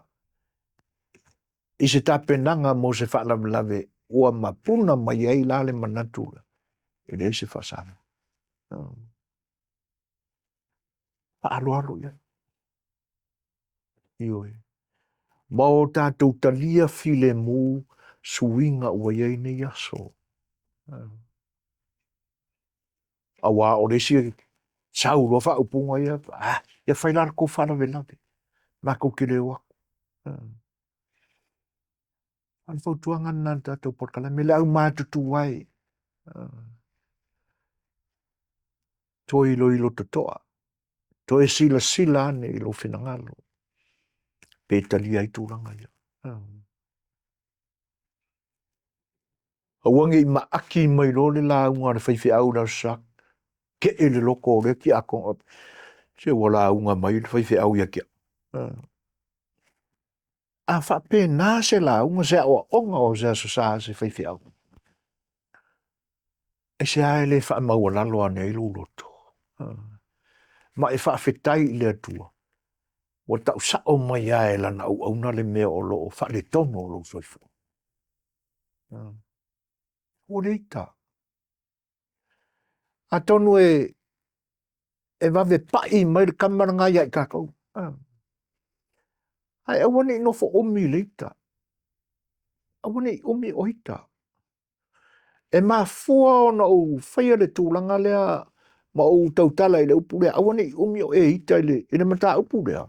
i se tapenaga mo se faalavelave ua mapuna mai ai la le manatu e leai se faasamoa. Faaaloalo i ai. Ioe. Ma o tatou talia filemu suiga ua i ai nei aso. Aua o le isi sau loa faaupuga ia, ah, ia fai la le tou faalavelave, matou te le o atu. A o le fautuaga lena i le tatou polokalame, le au matutua e, toe iloilo totoa, toe silasila ane i lou finagalo pe talia ai tulaga ia. Aua ne i maaki mai loa le lauga a le faifeau i le Aso Sa, tee le loto o lea tiakono, se ua lauga mai le faifeau ia te au. A faapena se lauga, se aoaoga o se Aso Sa a se faifeau, aisea e le faamaualalo ane ai lou loto? Ma e faafetai i le Atua ua tau sao mai lava e lana auauna le mea o lo o faaletonu o lou soifua. Ua le ita. Atonu e e vave pa'i mai le tama lena ia i tatou. Ae aua ne i nofo umi i le ita. Aua ne i umi o ita. E mafua ona ou faia le tulaga lea ma ou tautala i le upu lea, aua ne i umi o e ita i le, i le mataupu lea,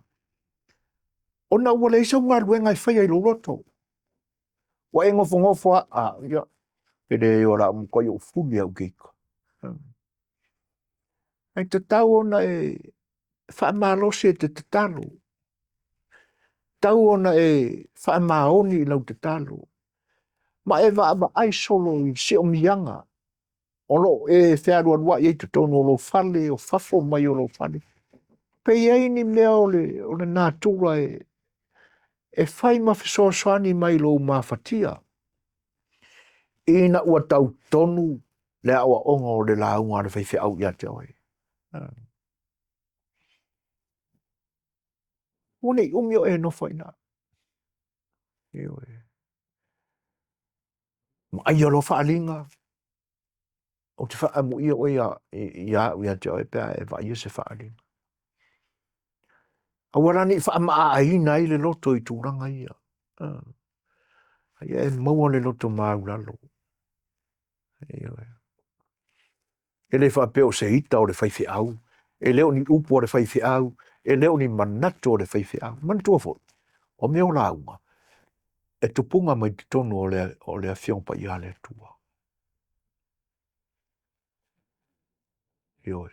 ona ua leai sau galuega e faia i lou loto. Ua e nofonofo a, a ia, e leai o le a matuai ou fuli au i te ita. Ae tatau ona e faamalosi e te tatalo. Tatau ona e faamaoni i lau tatalo. Ma e vaavaai solo i siomiaga o lo o e fealualuai ai totonu o lou fale, o fafo mai o lou fale. Pe i ai ni mea o le, o le natura e, e fai ma fesoasoani mai lou mafatia ina ua tau tonu le aoaoga o le lauga a le faifeau ia te oe. Ua nei umi o e nofo i ina. Ioe. Vaaia loa faaaliga, ou te faaamuia oe ia, ia au ia te oe pe a e vaaia se faaaliga. Aua la ne i faamaa ai le loto i tulaga ia. Ia e maua le loto maulalo. Ioe. E le faapea o se ita o le faifeau, e le o ni upu a le faifeau, e le o ni manatu o le faifeau. Manatua foi, o mea o lauga, e tupuga mai totonu o le, o le Afioga Paia a le Atua. Ioe.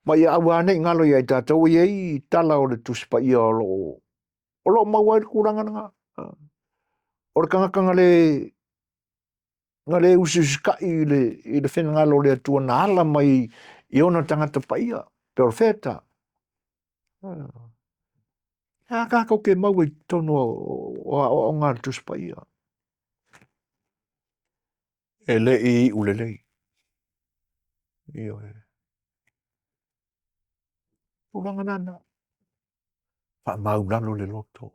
Ma ia aua ne i galo ia i tatou e i ai tala o le Tusi Paia o lo o o lo o maua ai le tulaga lena. O le tagata na le na le usiusitai i le, i le finagalo o le Atua na ala mai i ona tagata paia, perofeta. A tatou te maua i totonu o aoaoga a le Tusi Paia. E le i iu lelei. Ioe. Tulaga lana. Faamaulalo le loto.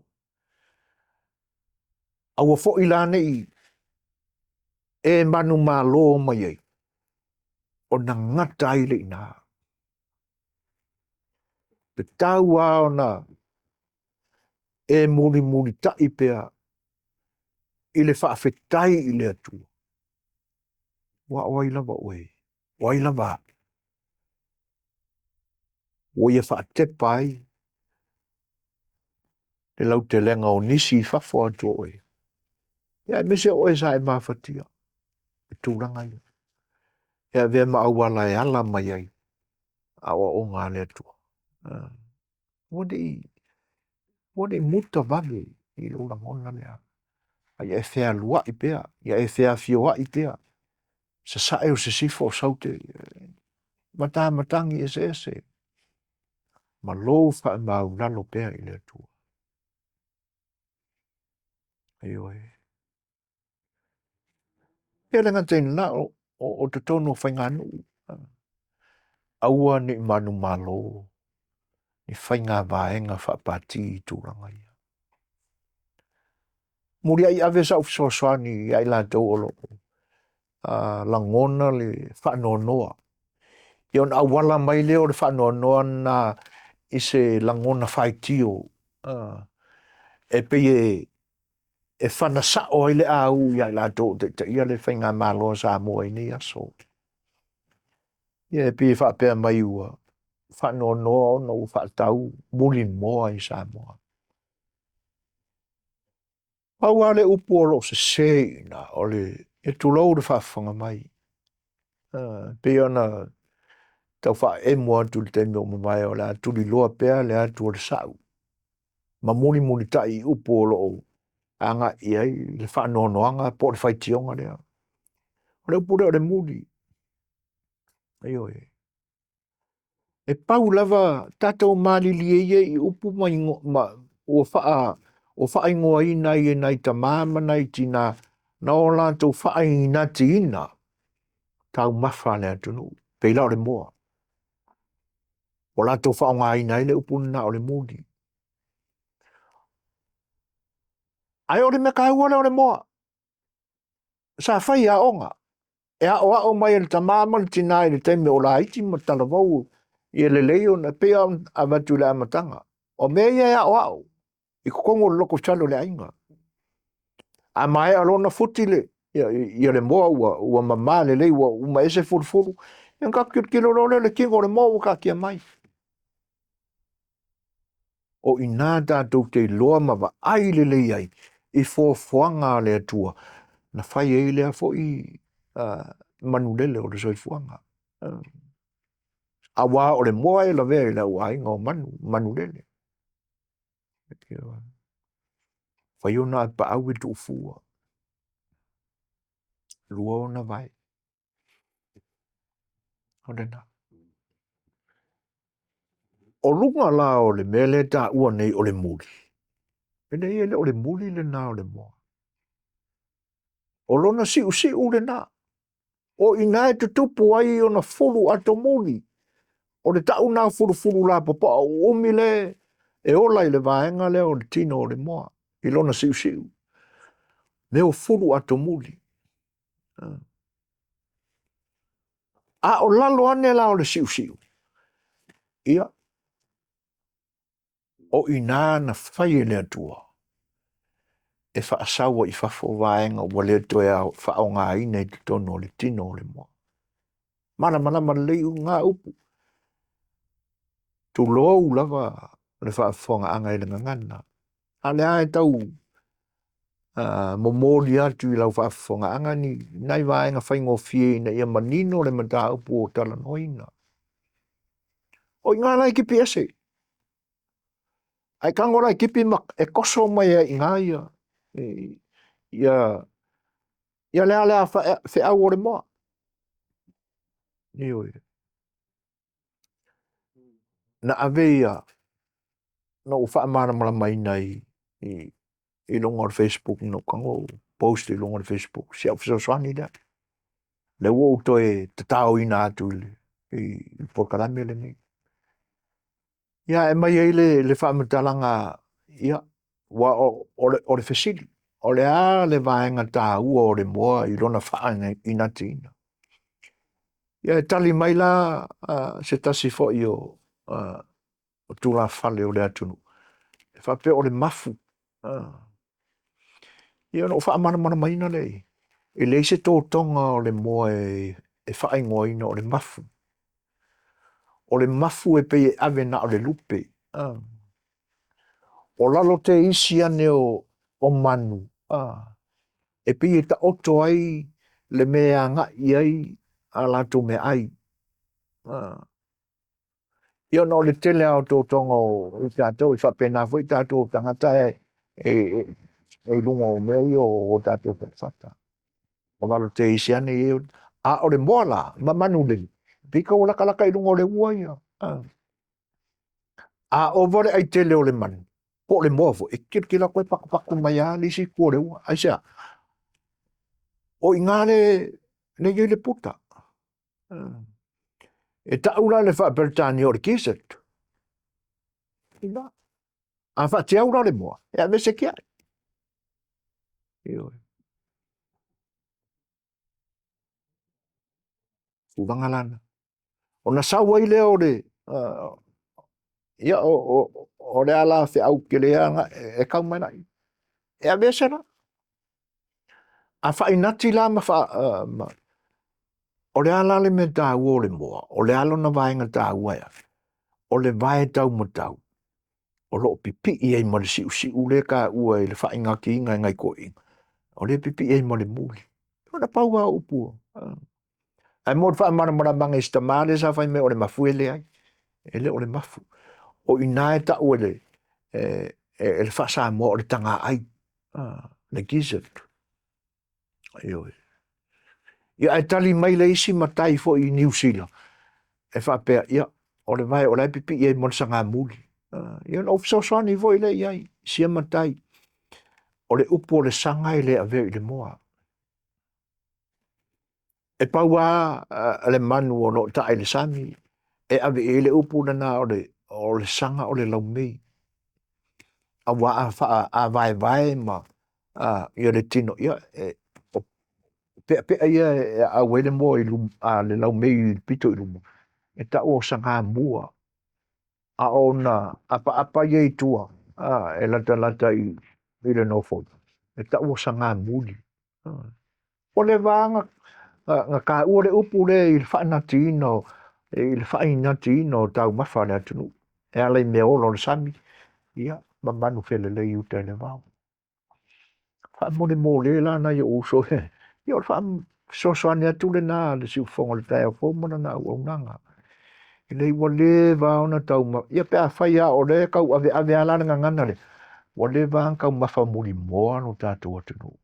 Aua foi la ne i e manumalo mai ai, ona gata ai le ina. Te tau lava ona e mulimulita'i pea i le faafetai i le Atua. Aua o ai lava oe? O ai lava au? Ua ia faatepa ai le lautelega o nisi i fafo atu o oe. Ia aemaise o oe sa e mafatia i tulaga ia. E avea ma auala e ala mai ai aoaoga a le Atua. Ua ne i ua ne i muta vave i lou lagona lea. A ia e fealuai pea, ia e feafioai pea. Sasae o sisifo o saute, matamatagi eseese, ma lou faamaulalo pea i le Atua. Ioe. E le gata i lena, o, o, o totonu o faiganuu, aua ne i manumalo ni faiga vaega faapati i tulaga ia. Muliai ave sau fesoasoani ia i latou o lo o lagona le faanoanoa. Ia ona auala mai lea o le faanoanoa na i se lagona faitio e pei e e fana sao ai le au ia i latou o taitaia le faigamalo a Samoa i nei aso. Ia e pei e faapea mai ua faanoanoa ona ua faatau mulimoa i Samoa. Pau lava le upu o lo o sese i ina, o le e tulou le faafofoga mai. E pei ona tau faaemo atu i le taimi ua mavae o le a tuliloa pea le atu o le sa'u ma mulimulita'i i upu o lo o agai i ai le faanoanoaga po o le faitioga lea. O le upu lea o le muli. Ioe. E pau lava tatou malilie ia i upu ma, ingo, ma ua, faa, ua faaigoaina ai e nai tamā ma nai tinā na o latou faainatiina taumafa a le atunuu, pei la o le moa. Ua latou faaaogaina ai le upu lena o le muli. Ae o le mea taua lea o le moa. Sa fai aoga e aoao mai e le tamā ma le tinā i le taimi o laiti ma talavou ia lelei ona pei ona avatu i le amataga. O mea ia e aoao i totonu o le lotoifale o le aiga. A maea loa ona futi le, ia, ia le moa ua, ua mamā lelei ua uma ese fulufulu, ia ona tatou tilotilo loa lea i le tino o le moa ua taatia mai. O i ina tatou te iloa ma vaai lelei ai i foafoaga a le Atua na fai ai lea foi uh, manulele o le soifuaga. Uh, aua o le moa e lavea i le auaiga o manu, manulele. Fai ona apaau e tuufua, lua ona vae. O lena. O luga la o le mea lea e taua nei o le muli, e leai e le o le muli lena o le moa. O lona siusiu lena. O i ina e tutupu ai ona fulu atomuli. O le tau na fulufulu lapopoa uumi le e ola i le vaega lea o le tino o le moa i lona siusiu. Mea o fulu atomuli. A o lalo ane la o le siusiu, ia, o i ina na fai e le Atua. e faasaua i fafo vaega ua le toe faaaogaina i totonu o le tino o le moa. Malamalama lelei na upu. Tulou lava le faafofogaaga i le gagana. A o lea e tau momoli atu i lau faafofogaaga ni nai vaega faigofie ina ia manino le mataupu o talanoaina. O i ina la e tipi ese. Ae tago la e tipi ma e toso mai ai i ina ia, ia, ia le ala feau o le moa. Ioe. Na ave ia na ou faamalamalamaina i, i, i luga o le Facebook na ou tago ou post i luga o le Facebook si au fesoasoani lea. Lea ua ou toe tataoina atu i le, i le polokalame lenei. Ia e aumai ai le, le faamatalaga, ia, ua o, o, le, o le fesili, o le a le vaega taua o le moa i lona faainatiina? Ia e tali mai la uh, se tasi foi o, uh, o tulafale o le atunuu, e faapea o le mafu. Uh. Ia ona ou faamalamalamaina lea i e leai se totoga o le moa e, e faaigoaina o le mafu. O le mafu e pei e ave na o le lupe. Ah. O lalo te isi ane o, o manu. Ah. E pei e taoto ai le mea e agai ai a latou meaai. Ah. Ia ona o le tele lava o totoga o tatou e faapena foi tatou tagata e, e, e i luga o mea ia o tatou fatafata. O lalo te isi ane i a o le moa la ma manu lele pei tau lakalaka i luga o le ua ia. A ova le ai tele o le manu po o le moa foi e tilotilo atu e patupatu mai lava le isi itu o le ua. Aisea? O i ina le le i ai le puta. E tau la le faa-Peretania o le gizzard. Ina. A faatiau la le moa, e aveese tiai. Ioe. Tulaga lana. Ona sau ai lea o le uh, ia o, o, o le ala feau tele ana e, e kau mai lai. E aveese la. A faainati la ma, fa, uh, ma o le a la le mea taua o le moa, o le a lona vaega taua ea, o le vae taumatau o lo o pipii ai ma le siusiu lea e taua i le faainatiina e nai toeaiina, o lea e pipii ai ma le muli. Ona pau lava o upu. Ae mo le faamalamalamaga i si tama lea sa fai mai o le mafu e leai. E le o le mafu. O i ina e tau e le, e, e, e le faa-Samoa o le tagaai. Le gizzard. Ioe. Ia ae tali mai le isi matai foi i Niu Sila e faapea, ia, o le vae o la e pipii ai mo le sagamuli. Ia ona ou fesoasoani foi lea i ai, sia matai, o le upu o le saga e le avea i le moa. E pau lava le manu o lo o tae i le sami, e ave i ai le upu lena o le, o le saga o le laumei. Auā a, faa, a vaevae ma a, ia le tino, ia, e, o peapea ia e aau ai le moa i luma, a, le laumei i le pito i luma, e taua o saga mua. A o ona apaapa ia i tua, a, e latalata i, i le nofo, e taua o saga muli. Ua leva lava na taua le upu lea i le faanatiina o i le faainatiina o taumafa a le atunuu e ala i mea ola o le sami, ia, ma manu felelei i uta i le vao. Faamolemole la nai ou uso, ia o le faafesoasoani atu lena a le siufofoga o le taeao fou ma lana auaunaga. E leai ua leva ona tau ia pe afai lava o lea e tau aveave lava la le gagana lea, ua leva lava ona taumafa mulimoa lo tatou atunuu.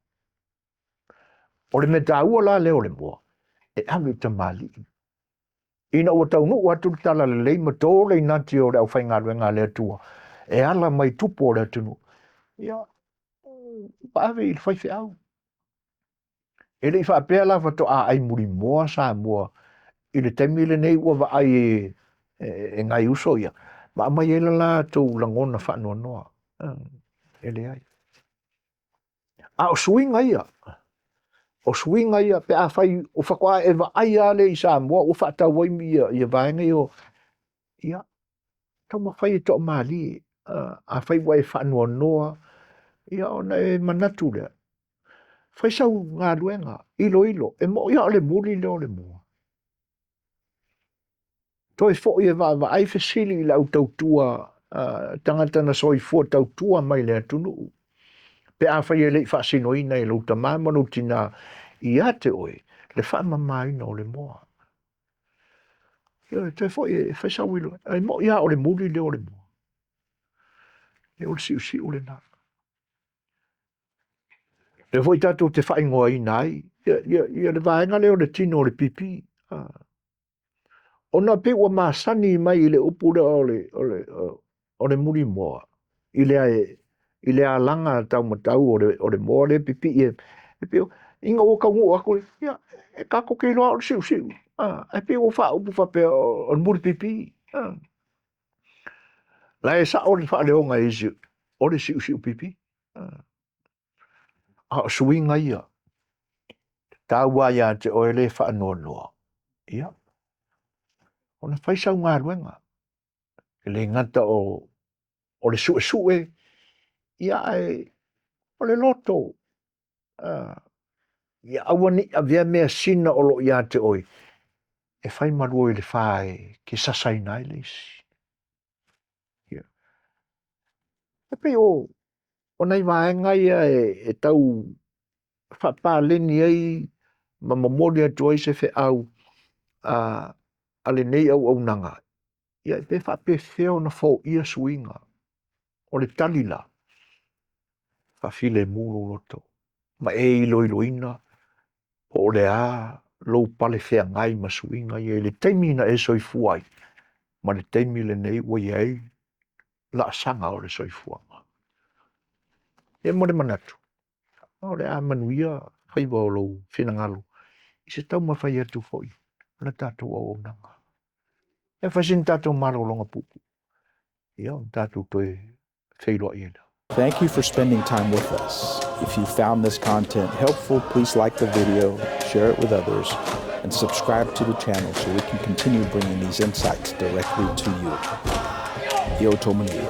O le mea taua la lea o le moa, e ave i tamalii. Ina ua taunuu atu le talalelei ma tō le inati o le aufaigaluega a le Atua e ala mai tupu o le atunuu, ia, ua ave i le faifeau. E le i faapea la faatoa ai mulimoa Samoa i le taimi lenei ua vaai e, e, e nai uso ia, ma aumai ai la latou lagona faanoanoa. E leai. A o suiga ia, o suiga ia pe afai o faatoa e vaai lava lea i Samoa ua faatau ai ia, ia vaega ia o, ia, taumafai e toamalie. Afai ua e faanoanoa Ia ona e manatu lea, fai sau galuega, iloilo, e moʻi lava o le muli lea o le moa. Toe foi e vaavaai fesili i le au tautua tagata na soifua tautua mai le atunuu pe afai e le i faasinoina e lou tama ma lou tina ia te oe le faamamaina o le moa. Ioe, toe foi e fai sau iloiloga, ae moʻi lava o le muli lea o le moa. E o le siusiu lena. Lea foi tatou te faaigoaina ai ia, ia, ia le vaega lea o le tino o le pipi. Ona pei ua masani mai i le upu lea o le, o le, o le mulimoa i le, i le alaga taumatau o le, o le moa lea pipii e, e pei, ina ua taunuu atu, ia, e tatou te iloa o le siusiu, ae pei ua faaupu faapea o le mulipipi. La e sao le faaleoga e isi o le siusiu pipi. A o suiga ia, taua ia te oe le faanoanoa, ia, ona fai sau galuega, e le gata o, o le suesue, ia ae o le loto, ia aua ne i avea measina o lo o ia te oe e fai malua i le fa e te sasaina ai le isi. Ia. E pei o, o nai vaega ia e, e tau faapaleni ai ma momoli atu ai se feau a, a lenei auaunaga, ia pe faapefea ona foia suiga. O le tali la, faafilemu lou loto ma e iloiloina po o le a lou pale feagai ma suiga ia i le taimi na e soifua ai ma le taimi lenei ua i ai laasaga o le soifuaga. Ia mo le manatu, o le a manuia faiva o lou finagalo i se taumafai atu foi o le tatou auaunaga. E fai sina tatou malologa puupuu, ia ona tatou toe feiloai ai lea. Thank you for spending time with us. If you found this content helpful, please like the video, share it with others, and subscribe to the channel so we can continue bringing these insights directly to you. Io Tomanuia.